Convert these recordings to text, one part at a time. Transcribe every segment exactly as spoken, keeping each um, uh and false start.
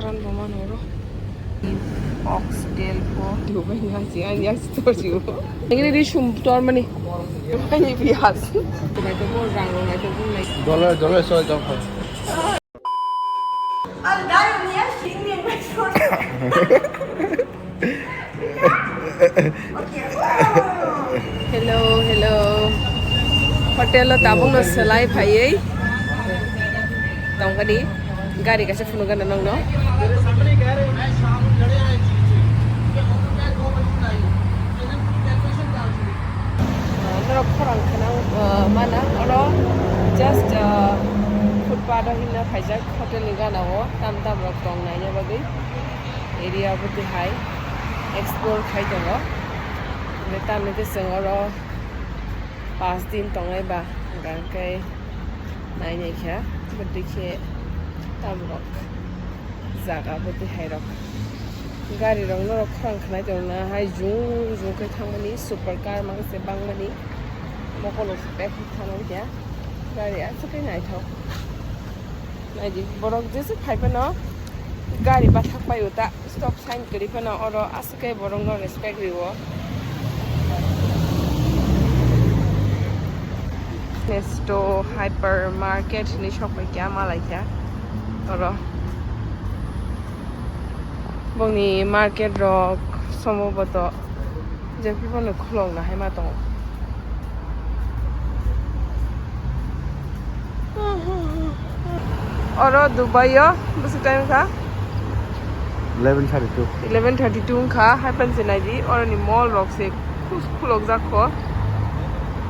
Ran bo mano oro. Oxtail pho. Dubai ni hachi, ani hachi tor jibo. Engine di sum tor mani. Ani piyaj. Dubai to bol rang rong, to bol nai. Dollar, dollar, soy jong kho. Hello, hello. Hotel o tabuk no selai phaiwi tongkani gari kaisa phunukgana nokno. Norok khorang khwnang, uh, mana oro just, uh, footpath o himna khaijak hotel ni gana o tam tam rok tong naina bagwi. Area bo twi hai explore khai tongo. Hwnkhe tamni khe chwng oro pas din tongnai ba, hwnkhe nainai kha, bo twi khe tamrok jaga bo twi hai rok. Gari rok norok khorang khnai tongo na hai jung jung khe thangmani, super car ma khe se bangmani, mokolo se bag thangmani khe gari aswk khe naithok. Naidi, borok jesuk phai phano gari bathak pai o ta, stop sign kwrwi phano oro aswk khe borokno respect rwo. Nesto hyper market hinwi sok pai kha, ma lai kha oro. Bongni market rok somboboto. Jephuno khulokna hai ma tongo. Oro Dubai o bwswk time kha? Eleven thirty-two. Eleven thirty-two wngkha, hai phano se naidi, oroni mall rok se khus-, khulokjak kho.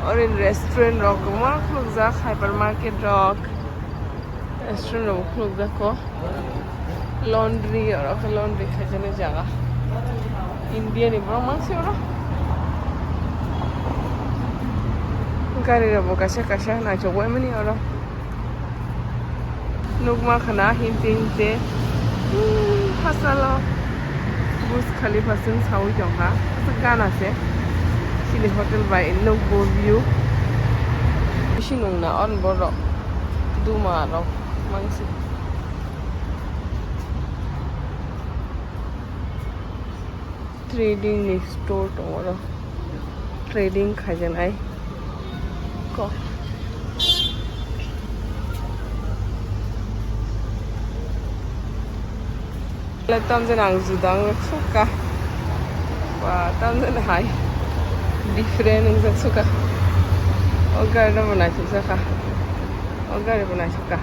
Oroni restaurant rok kwbangma khulokjak, hypermarket rok. Restaurant rok khulukjak kho. Laundry, oro khe laundry khaijaknai jaga. India ni borok mangsi oro. Gari rok bo kaisa kaisa naisok bai mani oro. Nukma khana himte himte. Hmm, hasalo. Burj Khalifa chwng saui tongkha. Aswk gana se. Chini hotel bai nukbo view. Bisi nungna on borok. Duma rok mangsi. Trading ni store tongo oro. Trading khaijaknai. Ko. Le tamjani ang juda wng sukha. Ba, tamjani hai different wngjak sukha. O gari no bo naisuk jakha. O gari bo naisuk kha.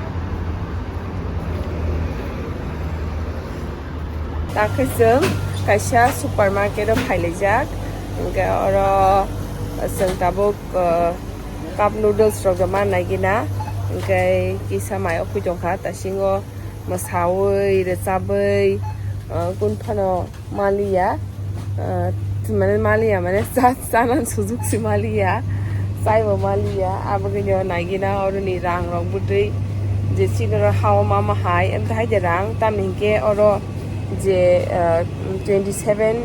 Takhe chwng kaisa supermarket o phailaijak. Hwnkhe oro chwng tabuk, uh, cup noodles rok manna gina. Hwnkhe kisa mai o phui tongkha, tasingo mwsaui, rwchabwi, uh, kunu phano maliya, ah, mane maliya, mane cha-, chana sujuk se maliya, chaibo maliya, abo khe no naigina oroni rang rok bwtwi je chini oro hao mama hai, em, hai de rang, tamni hinkhe oro je, ah, twenty seven,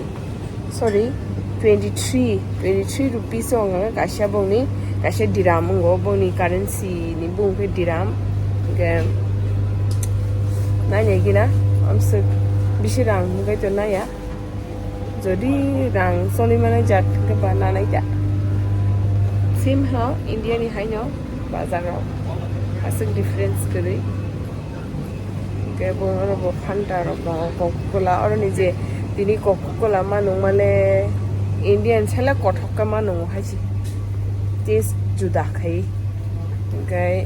sorry, twenty three, twenty three rupees o wngkha kaisa bongni, kaisa dirham wngo bongni currency ni bung khe dirham, hwnkhe. Nainai gina, amswk bisi rang hwnkhe to naiya. Jodi rang choli mani jat hwnkhe ba nanai ta. Same ha India ni haino bazar rok. Aswk difference kwrwi. Hwnkhe bo oro bo Fanta rok tongo, Coca-Cola. Oroni je tini Coca-Cola ma nung male Indian sele kothok khe ma nungo hai se. Taste juda khai. Hwnkhe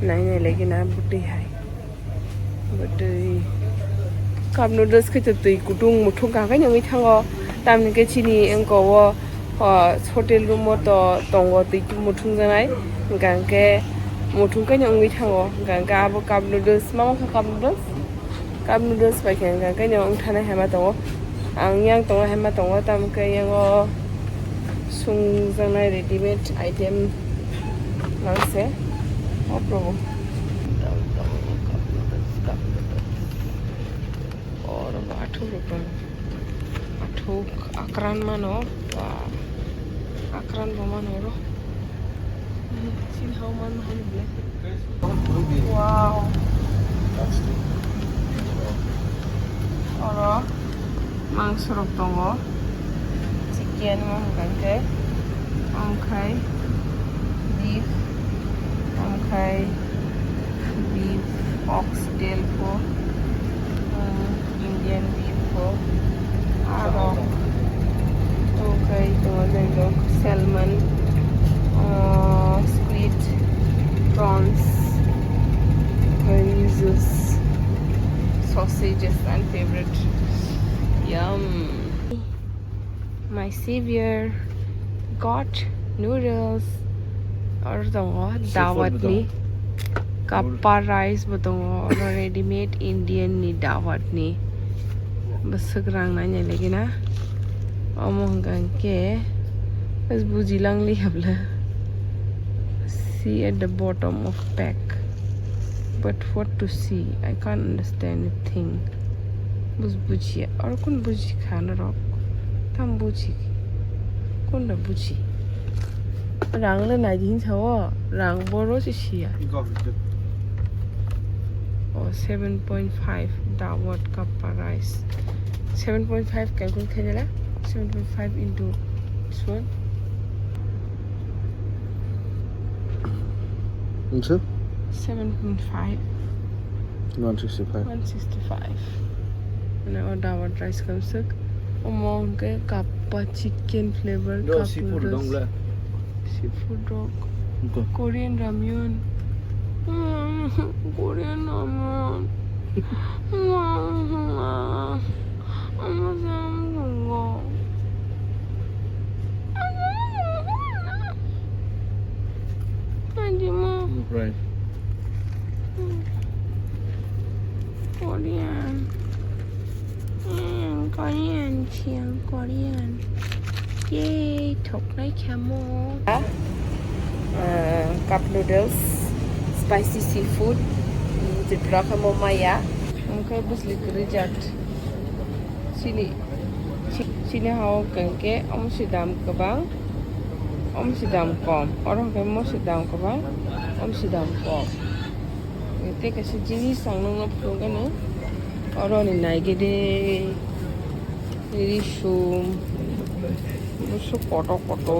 nainai lagi na bwtwi hai. Bwtwi. Cup noodles khe to twi kutung muthung kha khe nungwi thango. Tamni khe chini wngko o, o, hotel room o to tongo twi muthung janai. Hwnkha hwnkhe muthung khe nungwi thango. Hwnkha hwnkhe abo cup noodles, ma wngkha cup noodles? Cup noodles bai khe hwnkha hwnkhe wngthanai hai ma tongo. Ang yang tongo hai ma tongo, tamo khe yang o sungjaknai readymade item mang se. O Probhu. Oro bo athuk rok tongo. Athuk akran mano. Ba, akran bo mano oro. Chini hao man hai ble. Wow. Mangsorok tongo, chicken, omo hwnkha khe, omo khai beef, omo khai beef, oxtail pho, uh, Indian beef pho, aro omo khai tongo jailok salmon, uh, squid, prawns, omo khai juice, sausages and favorite. Yum. My savior got noodles. Oro tongo dawat ni. Kappa rice bo tongo. Oro ready made Indian ni dawat ni. Bwswk rang nai nai lagi na. Omo hwnkha khe buji lang li habla. See at the bottom of pack. But what to see? I can't understand a thing. Bus bujiya. Oro kun buji kha norok? Tam buji. Kun da buji? Rang le nai di hinsa o. Rang boro se siya. Oh, seven point five dawat kappa rice. Seven point five calculate khainala. Seven point five into this one. Nse? Seven point five. One sixty-five. One sixty-five. Mane o dawat rice kamswk. Omo hwnkhe kappa chicken flavor cup noodles. Seafood rok. Korean ramyeon. Korean ramyeon. Omo se ang tongo. Najima. Korean. Hmm, Korean, Korean. Yay, thoknai khamo. Ah, cup noodles, spicy seafood, mm, Tripura khe mo maya. Omo khe bwsli kwrwi jat. Chini, chi-, chini hao khe omo se dam kwbang, omo se dam kom. Oro hwnkhe mo se dam kwbang, omo se dam kom. Tei kaisa jinis ang nukno phunukgano. Oro ni naigede risum. Musu koto koto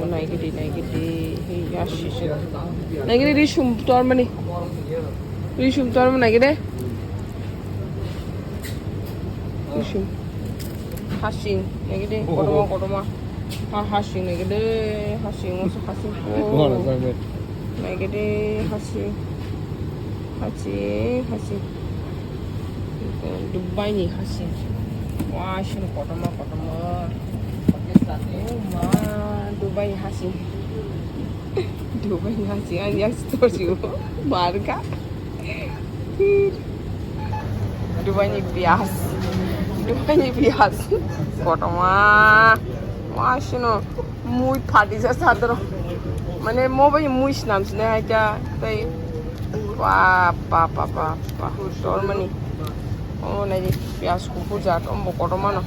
naigede naigede. Hei, ya shisha. Naigede risum tormani. Risum tormani naigede. Risum. Hasing naigede. Kotorma kotorma. Ha, hasing naigede, hasing, omo se hasing po. Naigede, hasing. Hasing, hasing. Dubai ni hasing. Wa, sini kotorma, kotorma. Oh ma, Dubai ni hasing. Dubai ni hasing, ang yak store si. Marka. Dubai ni piyaj. Dubai ni piyaj. Kotorma. Wa, sino. Mui phati sa sadro. Mane mo bai mui snam sine hai ta. Tai. Wa, pa, pa, pa, pa. Tormani. Oh, nai di. Piyaj kuphur jat. Ombo kotorma no.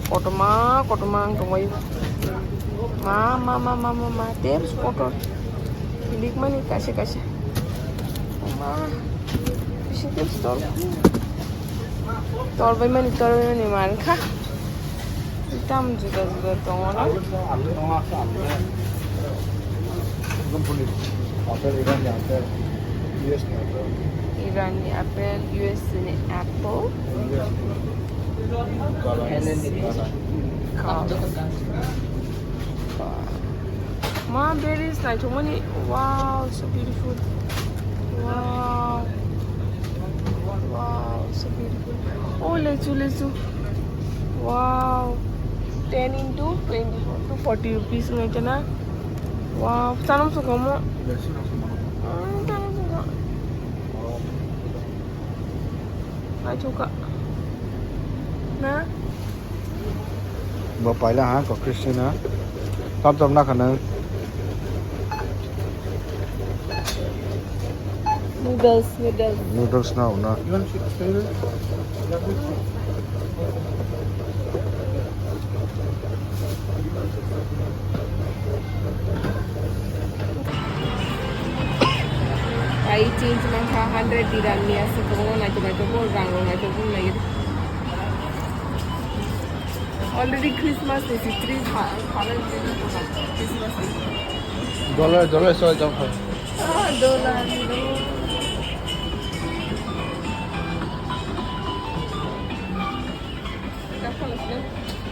Kotorma, kotorma ang tongwi. Ma, ma, ma, ma, ma, ma. Tebs kotor. Hilik mani kaisa, kaisa. Ma. Bisi tebs tor. Torbai mani, torbai mani mankha. Tam juda juda tongo na. Iran ni apple, U S ni apple. Ma, berries naithokmani. Wow, so beautiful. Wow. Wow, so beautiful. Oh, lechu, lechu. Wow. Ten into twenty-four to forty rupees wngkha na. Wow, chana muchungkha omo. Mm, chana muchungkha. Naithokha. Na? Bo paila ha, kok Christian ha. Tam tam na khana. Noodles, noodles. Noodles na una. Ai change mankha hundred dirham ni aswk kwbangma naithok naithok bo rang rok naithok bo nai. Already Christmas ni si tree pha pha lai ni Christmas ni. Dollar dollar so jong kho. Ah, dollar ni no. Ka pha lai.